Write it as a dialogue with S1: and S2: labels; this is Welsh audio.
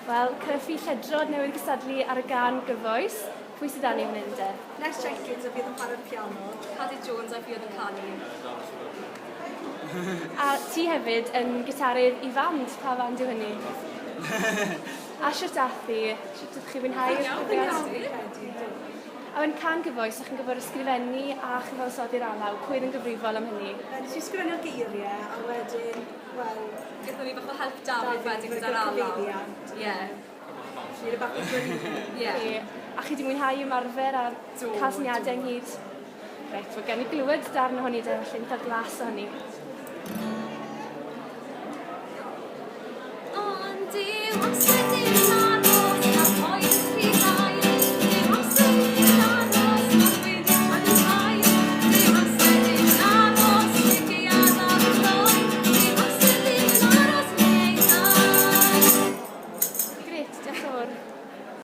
S1: Wel, Cyffi Lledrod newydd gystadlu ar y gân gyfoes. Pwy sydd 'da ni fan hyn de?
S2: Nest Jenkins a fi oedd yn chwarae'r piano.
S3: Cadi Jones a fi oedd yn canu.
S1: A ti hefyd yn gitarydd i fand, pa fand yw hynny? A shwt ath hi? Shwt ydych chi fwynhau'r profiad? A wedyn cân gyfoes, o'ch chi'n gyfod ysgrifennu a chyfansoddi'r alaw, pwy oedd yn gyfrifol am hynny?
S2: Nes i ysgrifennu'r geiriau a wedyn, wel...
S3: Gaethon ni bach o help Dafydd wedyn gyda'r alaw. Ie.
S2: Ni bach o
S3: Ie.
S1: A chi 'di mwynhau ymarfer a
S3: Do,
S1: cael syniadau ynghyd? Reit, wel gawn ni glywed darn ohoni de, felly ni cael blas ohoni.
S3: Ond dyw amser ddim yn aros, na poen rhy hael. Dyw amser ddim yn aros, na wedi rhyddhau. Dyw amser ddim yn aros, lle gaeaf ar y lloi. Dyw amser ddim yn aros, mi ei ddau.
S1: Grêt, diolch yn fawr.